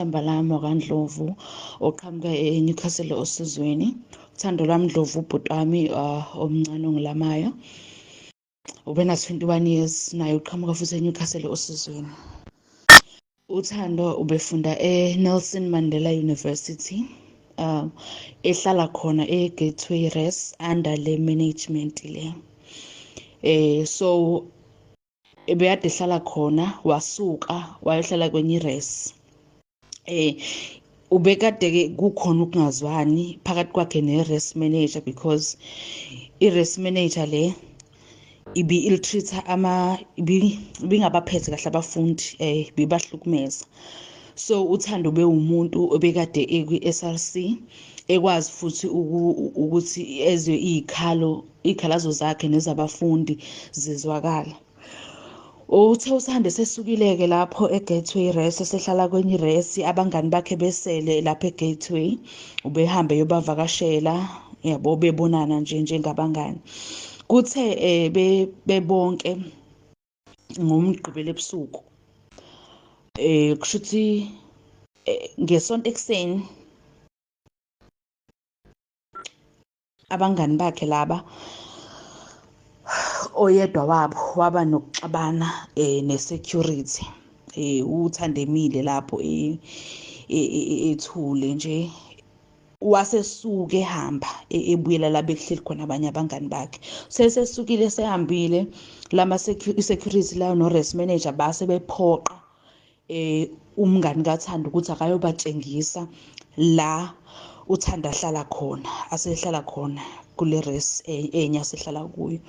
Thembalami wakaNdlovu oqhamuka eNewcastle Osizweni. Uthando lwami Ndlovu ubhuti wami omncane ongilamayo. Ubena 21 years naye uqhamuka futhi eNewcastle Osizweni. Uthando ubefunda eNelson Mandela University ehlala khona eGateway Res under le management le. So ebekade ehlala khona wasuka wayohlala kwenye ires ubekade-ke kukhona ukungazwani phakathi kwakhe ne-res manager because i-res manager le ibi-ill-treat-a ama ibingabaphethe kahle abafundi bibahlukumeza. So uThando bewumuntu obekade ekwi-S_R_C ekwazi futhi ukuthi ezwe iy'khalo iy'khalazo zakhe nezabafundi zizwakala. Uthe uSande sesukile-ke lapho eGateway Res esehlala kwenye iresi abangani bakhe besele lapho eGateway ubehambe eyobavakashela yabo bebonana nje njengabangani. Kuthe bebonke ngoMgqibelo ebusuku kushuthi ngeSonto ekuseni abangani bakhe laba oyedwa wabo waba nokuxabana ne-security uThandemile lapho ethule nje wasesuke ehamba ebuyela la bekuhleli khona abanye abangani bakhe. Sesesukile sehambile lama security layo no-res manager base bephoqa umngani kaThando ukuthi akayobatshengisa la uThando ahlala khona asehlala khona kule res enye asehlala kuyo.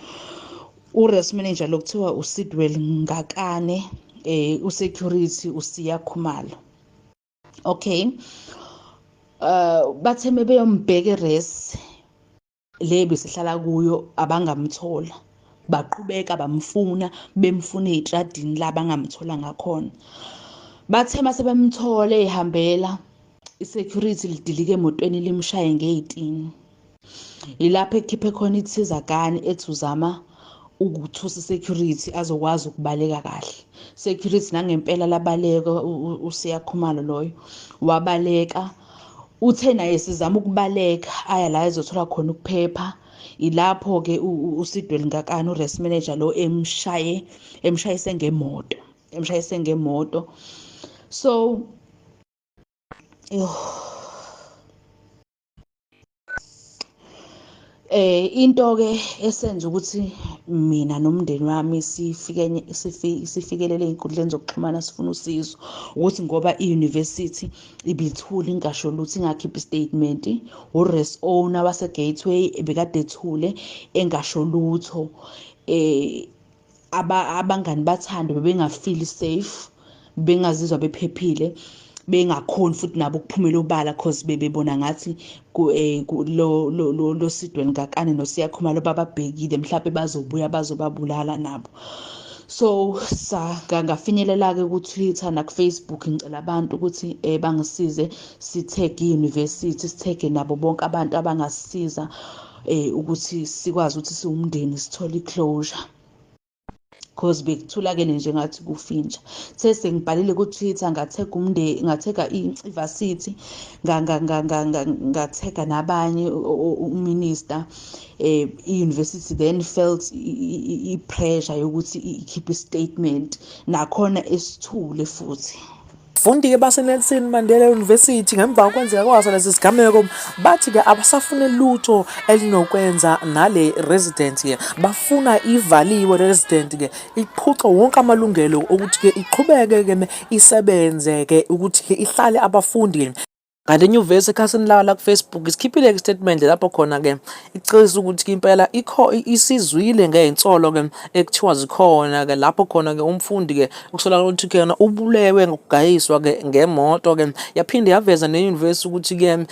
U-res manager lo kuthiwa uSidwell Ngakane usecurity uSiya Khumalo. Okay, bathe mebeyombheka ires le besihlala kuyo abangamthola, baqhubeka bamfuna bemfuna ey'tradini la bangamthola ngakhona. Bathe mase bemthole ehambela i-security lidilike emotweni limshaye ngey'tini. Yilapho ekhiphe khona ithizakani ethi uzama ukuthusa i-security azokwazi ukubaleka kahle. Security nangempela labaleka uSiya Khumalo loyo wabaleka. Uthe naye sizama ukubaleka aya la ezothola khona ukuphepha. Ilapho-ke uSidwell Ngakane u-res manager lo emshaye emshayise ngemoto emshayise ngemoto. So Into ke esenza ukuthi mina nomndeni wami sifike sifikelele ey'nkundleni zokuxhumana sifuna usizo ukuthi ngoba i-university ibithule ingasho lutho ingakhiphi i-statement, u-res owner wase-Gateway ebekade ethule engasho lutho. Abangani baThando bebengafili safe, bengazizwa bephephile, bengakhoni futhi nabo ukuphumela obala cause bebebona ngathi lo Sidwell Ngakane noSiya Khumalo bababhekile mhlampe bazobuya bazobabulala nabo. So ngafinyelela-ke ku-Twitter naku-Facebook ngicela abantu ukuthi bangisize sithege i-university, sithege nabo bonke abantu abangasisiza ukuthi sikwazi ukuthi siwumndeni sithole i-closure. Cause bekuthulakele nje ngathi kufintsha. Sesengibhalile ku-Twitter ngathega umndeni, ngathega i-varsity, ngathega nabanye uminister. I-university then felt i-pressure yokuthi ikhiphe i-statement nakhona esithule futhi. Abafundi-ke baseNelson Mandela University ngemva kokwenzeka kwaso lesi sigameko bathi-ke abasafune lutho elinokwenza nale resident-ke, bafuna ivaliwe le resident-ke iphucwe wonke amalungelo okuthi-ke iqhubeke-ke isebenze-ke ukuthi-ke ihlale abafundi. Kanti inyuvesi ekhasini layo lakuFacebook isikhiphile-ke isitatimende lapho khona-ke icacisa ukuthi impela ikho isizwile ngey'nsolo-ke ekuthiwa zikhona-ke lapho khona-ke umfundi-ke okusolakala ukuthi yena ubulewe ngokugayiswa-ke ngemoto-ke yaphinde yaveza nenyuvesi ukuthi-ke um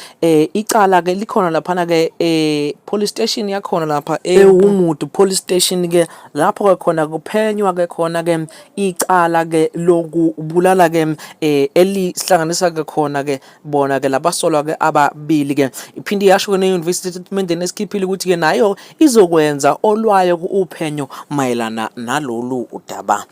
icala-ke likhona laphana-ke um police station yakhona lapha eWumudu police station-ke lapho-ke khona kuphenywa-ke khona-ke icala-ke lokubulala-ke um elihlanganisa-ke khona-ke bona-ke labasolwa-ke ababili-ke. Iphinde yasho-ke ne-university estatimendeni esikhiphile ukuthi-ke nayo izokwenza olwayo uphenyo mayelana nalolu daba.